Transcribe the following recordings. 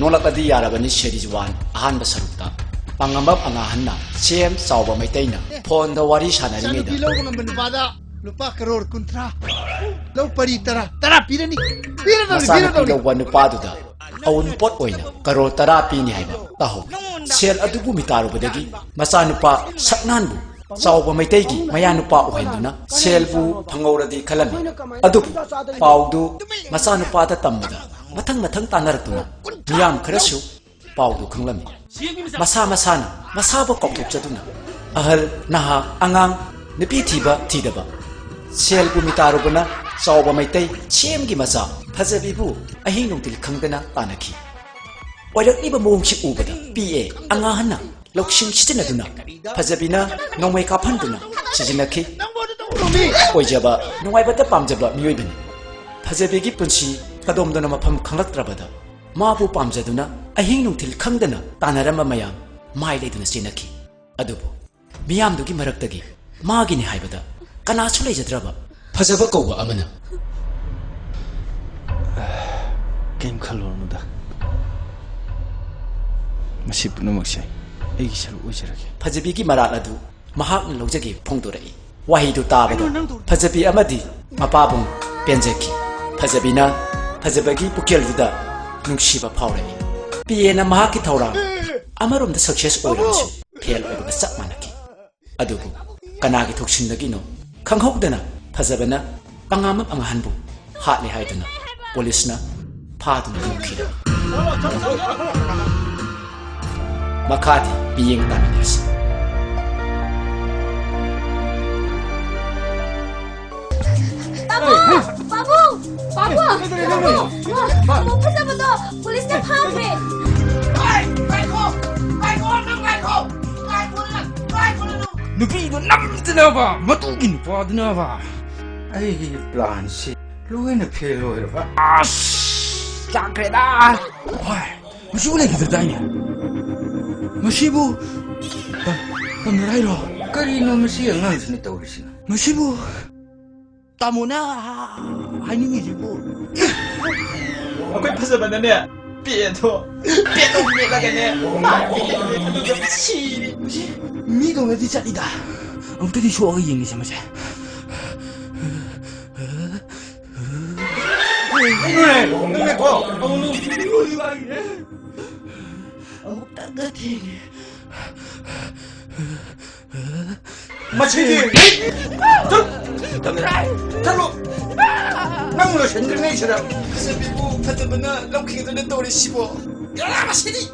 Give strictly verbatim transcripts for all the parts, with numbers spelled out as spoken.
ꯅꯣꯂꯛꯂꯗꯤ ꯌꯥꯔꯕꯅꯤ series one ꯑꯍꯥꯟꯕ ꯁꯔꯨꯛꯇ꯫ ꯄꯥꯉꯝꯕꯝ ꯑꯉꯥꯍꯟꯅ ꯁꯤ ꯑꯦꯝ ꯆꯥꯎꯕ ꯃꯩꯇꯩꯅ ꯐꯣꯟꯗ ꯋꯥꯔꯤ ꯁꯥꯟꯅꯔꯤꯉꯩꯗ ꯏꯆꯥꯅꯨꯄꯤ ꯂꯧꯕ ꯉꯝꯕ ꯅꯨꯄꯥꯗ ꯂꯨꯄꯥ ꯀꯔꯣꯔ ꯀꯨꯟꯊ꯭ꯔꯥ ꯂꯧ ꯄꯔꯤ ꯇꯔꯥ, ꯇꯔꯥ ꯄꯤꯔꯅꯤ꯫ ꯄꯤꯔꯗꯧꯅꯤ, ꯃꯆꯥꯅꯨꯄꯤ ꯄꯤꯔꯗꯧꯅꯤ꯫ ꯂꯧꯕ ꯅꯨꯄꯥꯗꯨꯗ ꯑꯎꯟꯄꯣꯠ ꯑꯣꯏꯅ ꯀꯔꯣꯔ ꯇꯔꯥ ꯄꯤꯅꯤ ꯍꯥꯏꯕ ꯇꯥꯍꯧꯏ꯫ ꯁꯦꯜ ꯑꯗꯨꯕꯨ ꯃꯤꯇꯥꯔꯨꯕꯗꯒꯤ ꯃꯆꯥꯅꯨꯄꯥ ꯁꯛꯅꯥꯟꯕꯨ ꯆꯥꯎꯕ ꯃꯩꯇꯩꯒꯤ ꯃꯌꯥꯅꯨꯄꯥ ꯑꯣꯏꯍꯟꯗꯨꯅ ꯁꯦꯜꯕꯨ ꯐꯪꯍꯧꯔꯗꯤ ꯈꯜꯂꯝꯃꯤ꯫ ꯑꯗꯨꯕꯨ ꯄꯥꯎꯗꯨ ꯃꯆꯥꯅꯨꯄꯥꯗ ꯇꯝꯕꯗ ꯃꯊꯪ ꯃꯊꯪ ꯇꯥꯟꯅꯔꯛꯇꯨꯅ ꯃꯤꯌꯥꯝ ꯈꯔꯁꯨ ꯄꯥꯎꯗꯨ ꯈꯪꯂꯝꯃꯤ꯫ ꯃꯁꯥ ꯃꯁꯥꯅ ꯃꯁꯥꯕꯨ ꯀꯥꯎꯊꯣꯛꯆꯗꯨꯅ ꯑꯍꯜ, ꯅꯍꯥ, ꯑꯉꯥꯡ, ꯅꯨꯄꯤ ꯊꯤꯕ ꯊꯤꯗꯕ, ꯁꯦꯜꯕꯨ ꯃꯤꯇꯥꯔꯨꯕꯅ ꯆꯥꯎꯕ ꯃꯩꯇꯩ ꯁꯤ ꯑꯦꯝꯒꯤ ꯃꯆꯥ ꯐꯖꯕꯤꯕꯨ ꯑꯍꯤꯡ ꯅꯨꯡꯊꯤꯜ ꯈꯪꯗꯅ ꯇꯥꯟꯅꯈꯤ꯫ ꯑꯣꯏꯔꯛꯂꯤꯕ ꯃꯑꯣꯡꯁꯤ ꯎꯕꯗ ꯄꯤ ꯑꯦ ꯑꯉꯥꯍꯟꯅ ꯂꯧꯁꯤꯡ ꯁꯤꯖꯤꯟꯅꯗꯨꯅ ꯐꯖꯕꯤꯅ ꯅꯣꯡꯃꯩ ꯀꯥꯞꯍꯟꯗꯨꯅ ꯁꯤꯖꯤꯟꯅꯈꯤ꯫ ꯑꯣꯏꯖꯕ, ꯅꯨꯡꯉꯥꯏꯕꯇ ꯄꯥꯝꯖꯕ ꯃꯤꯑꯣꯏꯕꯅꯤ꯫ ꯐꯖꯕꯤꯒꯤ ꯄꯨꯟꯁꯤ ꯀꯗꯣꯝꯗꯅꯣ ꯃꯐꯝ ꯈꯪꯂꯛꯇ꯭ꯔꯕꯗ ꯃꯥꯕꯨ ꯄꯥꯝꯖꯗꯨꯅ ꯑꯍꯤꯡ ꯅꯨꯡꯊꯤꯜ ꯈꯪꯗꯅ ꯇꯥꯟꯅꯔꯝꯕ ꯃꯌꯥꯝ ꯃꯥꯏ ꯂꯩꯗꯨꯅ ꯆꯦꯟꯅꯈꯤ꯫ ꯑꯗꯨꯕꯨ ꯃꯤꯌꯥꯝꯗꯨꯒꯤ ꯃꯔꯛꯇꯒꯤ ꯃꯥꯒꯤꯅꯤ ꯍꯥꯏꯕꯗ ꯀꯅꯥꯁꯨ ꯂꯩꯖꯗ꯭ꯔꯕ ꯐꯖꯕ ꯀꯧꯕ ꯑꯃꯅ, ꯀꯩꯝ ꯈꯜꯂꯨꯔꯅꯨꯗ, ꯃꯁꯤ ꯄꯨꯝꯅꯃꯛꯁꯦ ꯑꯩꯒꯤ ꯁꯔꯨꯛ ꯑꯣꯏꯖꯔꯒꯦ꯫ ꯐꯖꯕꯤꯒꯤ ꯃꯔꯥꯜ ꯑꯗꯨ ꯃꯍꯥꯛꯅ ꯂꯧꯖꯒꯦ ꯐꯣꯡꯗꯣꯔꯛꯏ꯫ ꯋꯥꯍꯩꯗꯨ ꯇꯥꯕꯗ ꯐꯖꯕꯤ ꯑꯃꯗꯤ ꯃꯄꯥꯕꯨꯡ ꯄꯦꯟꯖꯈꯤ꯫ ꯐꯖꯕꯤꯅ ꯐꯖꯕꯒꯤ ꯄꯨꯛꯆꯦꯜꯗꯨꯗ ꯅꯨꯡꯁꯤꯕ ꯐꯥꯎꯔꯛꯏ꯫ ꯄꯤ ꯑꯦꯅ ꯃꯍꯥꯛꯀꯤ ꯊꯧꯔꯥꯡ ꯑꯃꯔꯣꯝꯗ ꯁꯛꯁꯦꯁ ꯑꯣꯏꯔꯕꯁꯨ ꯐꯦꯜ ꯑꯣꯏꯕꯒ ꯆꯞ ꯃꯥꯟꯅꯈꯤ꯫ ꯑꯗꯨꯕꯨ ꯀꯅꯥꯒꯤ ꯊꯧꯁꯤꯟꯗꯒꯤꯅꯣ ꯈꯪꯍꯧꯗꯅ ꯐꯖꯕꯅ ꯄꯉꯥꯃꯝ ꯑꯉꯥꯍꯟꯕꯨ ꯍꯥꯠꯂꯦ ꯍꯥꯏꯗꯨꯅ ꯄꯨꯂꯤꯁꯅ ꯐꯥꯗꯨꯅ ꯄꯨꯈꯤꯔꯝꯃꯤ꯫ ꯃꯈꯥꯗꯤ ꯃꯤꯠꯌꯦꯡ ꯇꯥꯃꯤꯟꯅꯁꯤ꯫ ꯄꯥꯕꯨꯡ! ꯄꯥꯕꯨꯡ! ꯄꯥꯕꯨꯡ! ꯄꯥꯕꯨꯡ! ꯄꯥꯕꯨꯡ ꯐꯖꯕꯗꯣ ꯄꯨꯂꯤꯁꯅ ꯐꯥꯈ꯭ꯔꯦ꯫ ꯅꯨꯄꯤꯗꯣ ꯅꯝꯗꯅꯕ, ꯃꯇꯨꯒꯤ ꯅꯨꯄꯥꯗꯨꯅꯕ꯫ ꯑꯩꯒꯤ ꯄ꯭ꯂꯥꯟꯁꯤ ꯂꯣꯏꯅ ꯐꯦꯜ ꯑꯣꯏꯔꯕ꯫ ꯑꯁ! ꯆꯥꯛꯈ꯭ꯔꯦꯗ! ꯍꯣꯏ, ꯃꯁꯤꯕꯨ ꯂꯩꯈꯤꯗ꯭ꯔꯗꯥꯏꯅꯦ? ꯃꯁꯤꯕꯨ ꯇꯝ-, ꯇꯝꯅꯔꯥꯏꯔꯣ? ꯀꯔꯤꯅꯣ ꯃꯁꯤ ꯑꯉꯥꯡꯁꯤꯅ ꯇꯧꯔꯤꯁꯤꯅ? ꯃꯁꯤꯕꯨ ꯇꯥꯃꯣꯅ ꯍꯥꯏꯅꯤꯡꯉꯤꯁꯤꯕꯨ? ꯑꯩꯈꯣꯏ ꯐꯖꯕꯅꯅꯦ, ꯄꯦꯗꯣ, ꯄꯦꯗꯣ ꯃꯦꯠꯂꯒꯅꯦ꯫ ꯑꯗꯨꯒ ꯁꯤꯔꯦ꯫ ꯃꯤꯗꯧꯅꯗꯤ ꯆꯠꯂꯤꯗ꯫ ꯑꯃꯨꯛꯇꯗꯤ ꯁꯣꯛꯑꯒ ꯌꯦꯡꯒꯦꯁꯦ ꯃꯁꯦ꯫ ꯅꯪꯅꯦꯀꯣ꯫ ꯑꯃꯨꯛꯇꯪꯒ ꯊꯦꯡꯉꯦ꯫ ꯃꯁꯤꯗꯤ꯫ ꯆꯠꯂꯣ꯫ ꯅꯪ ꯂꯣꯏꯁꯤꯟꯗ꯭ꯔꯤꯉꯩꯁꯤꯗ꯫ ꯐꯖꯕꯤꯕꯨ ꯐꯠꯇꯕꯅ ꯂꯧꯈꯤꯗꯨꯅ ꯇꯧꯔꯤꯁꯤꯕꯣ꯫ ꯌꯥ, ꯃꯁꯤꯗꯤ꯫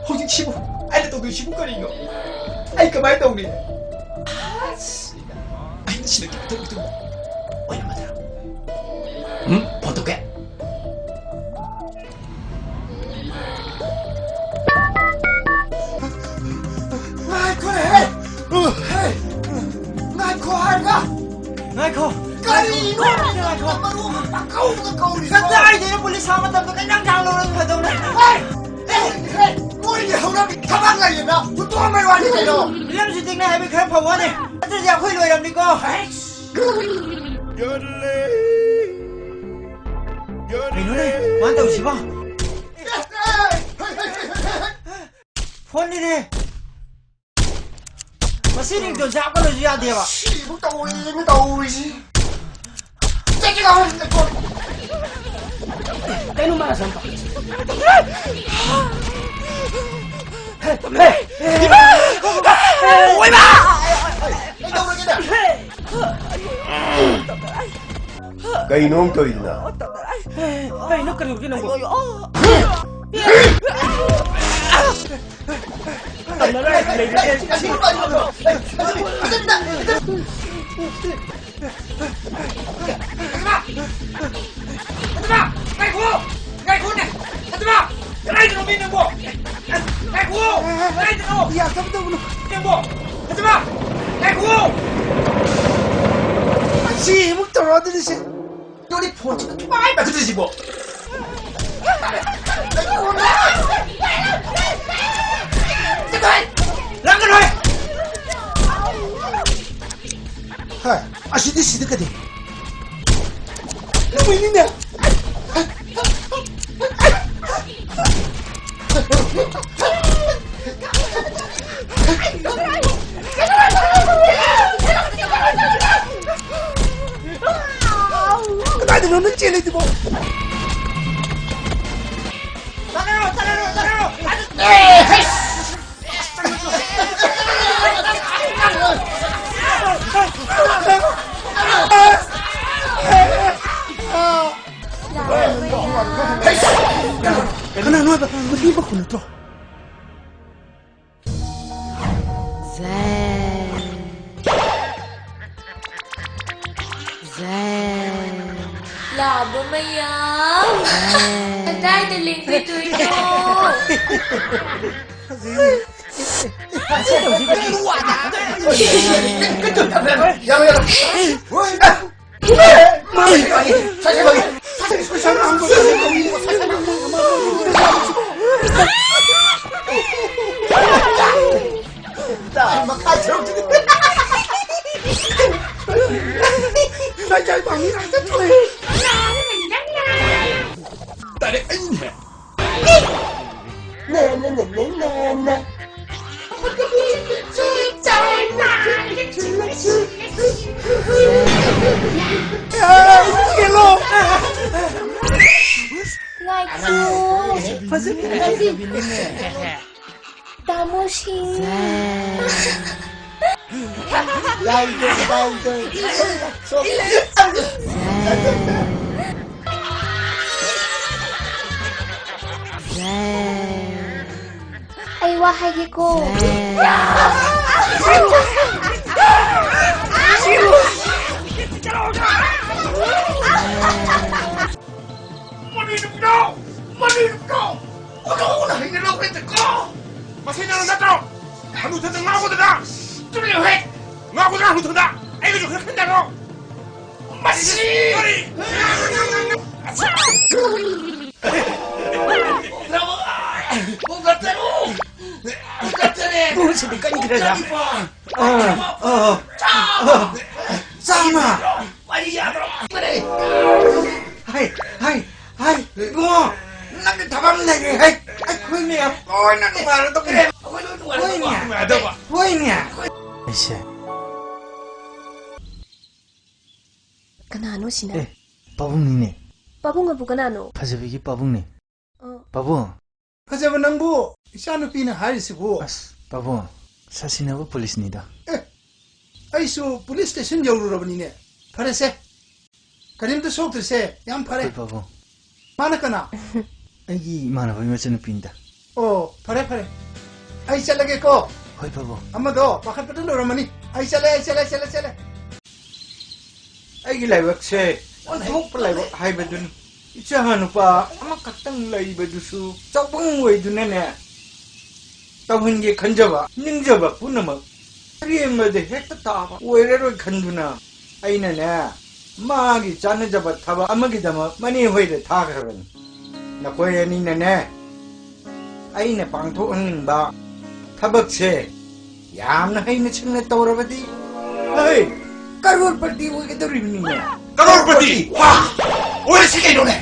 ꯍꯧꯖꯤꯛꯁꯤꯕꯨ ꯑꯩꯅ ꯇꯧꯗꯣꯏꯁꯤꯕꯨ ꯀꯔꯤꯅꯣ? ꯑꯩ ꯀꯃꯥꯏꯅ ꯇꯧꯅꯤ? ꯑꯁ, ꯑꯩ ꯁꯤꯗ ꯈꯤꯇꯪ ꯈꯤꯇꯪ ꯑꯣꯏꯔꯝꯃꯗ꯭ꯔꯥ? ꯎꯝ? ꯐꯣꯟ ꯇꯧꯒꯦ꯫ ꯉꯥꯏꯈꯣꯅꯦꯍꯦ! ꯍꯦ! ꯉꯥꯏꯈꯣ ꯍꯥꯏꯔꯒ! ꯉꯥꯏꯈꯣ! ꯀꯔꯤꯅꯣ? ꯉꯥꯏꯈꯣ! ꯃꯔꯨ ꯑꯃ ꯄꯪꯀꯧꯗ ꯀꯧꯔꯤꯁꯤꯕꯣ? ꯀꯗꯥꯏꯗꯩꯅꯣ ꯄꯨꯂꯤꯁ ꯁꯥ ꯃꯇꯝꯗ ꯀꯩꯅ ꯌꯥꯝ ꯂꯧꯔꯒ ꯐꯗꯧꯅꯦ? ꯍꯦ! ꯍꯦ! ꯍꯦ! ꯃꯣꯏꯒꯤ ꯍꯧꯅꯕꯤ ꯊꯕꯛ ꯂꯩꯌꯦꯅ ꯍꯨꯟꯗꯣꯛꯑꯝꯕꯩ ꯋꯥꯅꯤ ꯀꯩꯅꯣ? ꯐꯤꯂꯝ ꯁꯨꯇꯤꯡꯅꯦ ꯍꯥꯏꯕꯩ ꯈꯔ ꯐꯕ ꯋꯥꯅꯦ꯫ ꯅꯠꯇ꯭ꯔꯗꯤ ꯑꯩꯈꯣꯏ ꯂꯣꯏꯔꯝꯅꯤꯀꯣ꯫ ꯀꯩꯅꯣꯅꯦ? ꯃꯥꯅ ꯇꯧꯔꯤꯁꯤꯕꯣ? ꯐꯣꯟꯅꯤꯅꯦ꯫ ꯃꯁꯤ ringtone ꯁꯦ ꯍꯥꯞꯀꯅꯨꯁꯨ ꯌꯥꯗꯦꯕ꯫ ꯁꯤꯕꯨ ꯇꯧꯔꯤꯅꯦ ꯇꯧꯔꯤꯁꯤ꯫ ꯆꯠꯀꯦ ꯇꯧꯔꯤ, ꯂꯩꯀꯣꯜ꯫ ꯀꯩꯅꯣ ꯃꯥꯅ ꯁꯨꯝ ꯇꯧꯔꯤꯁꯤ? ꯍꯦ, ꯍꯦ, ꯍꯦ, ꯏꯃꯥ! ꯏꯃꯥ! ꯀꯩꯗꯧꯔꯒꯦꯅꯦ? ꯀꯩꯅꯣ ꯇꯧꯔꯤꯗꯨꯅ? ꯀꯩꯅꯣ ꯀꯩꯗꯧꯔꯒꯦ ꯅꯪꯕꯣ? ꯇꯝꯅꯔ ꯂꯩꯔꯤꯁꯦ꯫ ꯐꯖꯕ! ꯉꯥꯏꯈꯣ! ꯉꯥꯏꯈꯣꯅꯦ! ꯐꯖꯕ! ꯀꯗꯥꯏꯗꯅꯣ ꯃꯤ ꯅꯪꯕꯣ? ꯉꯥꯏꯈꯣ! ꯀꯗꯥꯏꯗꯅꯣ? ꯌꯥꯗꯕ ꯇꯧꯒꯅꯨ꯫ ꯅꯪꯕꯣ? ꯐꯖꯕ! ꯉꯥꯏꯈꯣ! ꯁꯤ ꯑꯃꯨꯛ ꯇꯧꯔꯛꯑꯗꯤ ꯁꯤ꯫ ꯅꯪꯗꯤ ꯐꯣꯟꯁꯤꯗ ꯊꯨꯃꯥꯏ ꯄꯥꯏꯈꯠꯂꯤꯁꯤꯕꯣ? ꯂꯥꯡꯒꯅꯨ ꯍꯦ! ꯍꯥꯏ, ꯑꯁꯤꯗꯤ ꯁꯤꯗ ꯀꯩꯗꯧ? ꯅꯨꯃꯤꯠꯅꯤꯅꯦ꯫ ꯀꯗꯥꯏꯗꯅꯣ ꯅꯪ ꯆꯦꯜꯂꯤꯗꯨꯕꯣ? ꯇꯥꯟꯅꯔꯣ, ꯇꯥꯟꯅꯔꯣ, ꯇꯥꯟꯅꯔꯣ! ꯑꯦ, ꯍꯩꯁ! ꯀꯅꯥꯅꯣ ꯍꯥꯏꯕ? ꯃꯁꯤ ꯃꯈꯣꯟ ꯅꯠꯇ꯭ꯔꯣ? ꯖꯦ꯫ ꯖꯦ꯫ ꯂꯥꯛꯑꯕꯣ ꯃꯌꯥꯝ? ꯖꯦ꯫ ꯀꯗꯥꯏꯗ ꯂꯦꯡꯕꯤꯗꯣꯏꯅꯣ? ꯌꯥꯔꯣꯏ, ꯌꯥꯔꯣꯏ꯫ ꯇꯥꯔꯦ ꯑꯩꯅꯦ꯫ ꯉꯥꯏꯈꯣ꯫ ꯇꯥꯃꯣ ꯁꯤꯡ꯫ ꯑꯩ ꯋꯥ ꯍꯥꯏꯒꯦꯀꯣ꯫ ꯃꯅꯤ ꯅꯨꯄꯤꯅꯣ! ꯃꯅꯤ ꯅꯨꯄꯤꯅꯣ! ꯑꯣꯟꯊꯣꯛꯅ ꯍꯩꯅ ꯂꯧꯈ꯭ꯔꯦꯗꯀꯣ! ꯃꯁꯤ ꯅꯪ ꯅꯠꯇ꯭ꯔꯣ? ꯍꯅꯨꯊꯪꯗ ꯉꯥꯎꯒꯗꯅ! ꯇꯨꯃꯤꯟ ꯂꯩꯌꯨꯍꯦ! ꯉꯥꯎꯒꯗꯅ ꯍꯅꯨꯊꯪꯗ! ꯑꯩꯒꯁꯨ ꯈꯔ ꯈꯟꯅꯔꯣ! ꯃꯁꯤ! ꯄꯨꯡ ꯇꯔꯨꯛ! ꯄꯨꯡ ꯇꯔꯨꯛ! ꯄꯨꯡ ꯇꯔꯨꯛ! ꯄꯨꯡꯁꯤꯗꯤ ꯀꯟꯈ꯭ꯔꯦꯗ꯫ ꯄꯨꯡ ꯇꯔꯨꯛ! ꯑꯥ, ꯑꯥ, ꯑꯥ꯫ ꯆꯥꯝꯃ! ꯋꯥꯔꯤ ꯌꯥꯗ꯭ꯔꯣ? ꯍꯥꯏ, ꯍꯥꯏ, ꯍꯥꯏ, ꯏꯕꯨꯡꯉꯣ, ꯅꯪꯒꯤ ꯊꯕꯛ ꯑꯃ ꯂꯩꯔꯦ, ꯍꯩ꯫ ꯑꯩꯈꯣꯏ ꯃꯌꯥꯝ ꯂꯣꯏꯅ ꯅꯨꯡꯉꯥꯏꯔꯗꯧꯕꯅꯦ꯫ ꯑꯩꯈꯣꯏ ꯂꯣꯏ ꯅꯨꯡꯉꯥꯏꯔꯗꯧꯕ꯫ ꯍꯣꯏꯅꯦ꯫ ꯑꯩꯁꯦ꯫ ꯀꯅꯥꯅꯣ ꯁꯤꯅ? ꯑꯦ, ꯄꯥꯕꯨꯡꯅꯤꯅꯦ꯫ ꯄꯥꯕꯨꯡ ꯑꯕꯨ ꯀꯅꯥꯅꯣ? ꯐꯖꯕꯤꯒꯤ ꯄꯥꯕꯨꯡꯅꯦ꯫ ꯑ꯫ ꯄꯥꯕꯨꯡ꯫ ꯐꯖꯕ ꯅꯪꯕꯨ, ꯏꯆꯥꯅꯨꯄꯤꯅ ꯍꯥꯏꯔꯤꯁꯤꯕꯨ? ꯑꯁ, ꯄꯥꯕꯨꯡ, ꯁꯥꯁꯤꯟꯅꯕ ꯄꯨꯂꯤꯁꯅꯤꯗ꯫ ꯑꯦ, ꯑꯩꯁꯨ ꯄꯨꯂꯤꯁ ꯁ꯭ꯇꯦꯁꯟ ꯌꯧꯔꯨꯔꯕꯅꯤꯅꯦ꯫ ꯐꯔꯦꯁꯦ, ꯀꯔꯤꯝꯇ ꯁꯣꯛꯇ꯭ꯔꯤꯁꯦ ꯌꯥꯝ ꯐꯔꯦ꯫ ꯍꯣꯏ, ꯄꯥꯕꯨꯡ꯫ ꯃꯥꯅ ꯀꯅꯥ? ꯑꯩꯒꯤ ꯏꯃꯥꯟꯅꯕꯒꯤ ꯃꯆꯟꯅꯨꯄꯤꯅꯤꯗ꯫ ꯑꯣ, ꯐꯔꯦ, ꯐꯔꯦ꯫ ꯑꯩ ꯆꯠꯂꯒꯦꯀꯣ꯫ ꯍꯣꯏ, ꯄꯥꯕꯨꯡ꯫ ꯑꯃꯗꯣ ꯄꯥꯈꯠꯄꯗ ꯂꯣꯏꯔꯝꯃꯅꯤ꯫ ꯑꯩ ꯆꯠꯂꯦ, ꯑꯩ ꯆꯠꯂꯦ, ꯆꯠꯂꯦ, ꯆꯠꯂꯦ꯫ ꯑꯩꯒꯤ ꯂꯥꯏꯕꯛꯁꯦ ꯑꯣꯟꯊꯣꯛꯄ ꯂꯥꯏꯕꯛ ꯍꯥꯏꯕꯗꯨꯅꯤ꯫ ꯏꯆꯥ ꯅꯨꯄꯥ ꯑꯃꯈꯛꯇꯪ ꯂꯩꯕꯗꯨꯁꯨ ꯆꯥꯎꯕꯪ ꯑꯣꯏꯗꯨꯅꯅꯦ, ꯇꯧꯍꯟꯒꯦ ꯈꯟꯖꯕ, ꯅꯤꯡꯖꯕ ꯄꯨꯝꯅꯃꯛ ꯑꯔꯦꯝꯕꯗ ꯍꯦꯛꯇ ꯇꯥꯕ ꯑꯣꯏꯔꯔꯣꯏ ꯈꯟꯗꯨꯅ ꯑꯩꯅꯅꯦ, ꯃꯥꯒꯤ ꯆꯥꯟꯅꯖꯕ ꯊꯕꯛ ꯑꯃꯒꯤꯗꯃꯛ ꯃꯅꯦ ꯍꯣꯏꯗ ꯊꯥꯈ꯭ꯔꯕꯅꯤ꯫ ꯅꯈꯣꯏ ꯑꯅꯤꯅꯅꯦ, ꯑꯩꯅ ꯄꯥꯡꯊꯣꯛꯍꯟꯅꯤꯡꯕ ꯊꯕꯛꯁꯦ ꯌꯥꯝꯅ ꯍꯩꯅ ꯁꯤꯡꯅ ꯇꯧꯔꯕꯗꯤ, ꯍꯩ, ꯀꯔꯣꯔꯄꯇꯤ ꯑꯣꯏꯒꯗꯧꯔꯤꯕꯅꯤꯅꯦ꯫ ꯀꯔꯣꯔꯄꯇꯤ? ꯍꯥ? ꯑꯣꯏꯔꯁꯤ ꯀꯩꯅꯣꯅꯦ?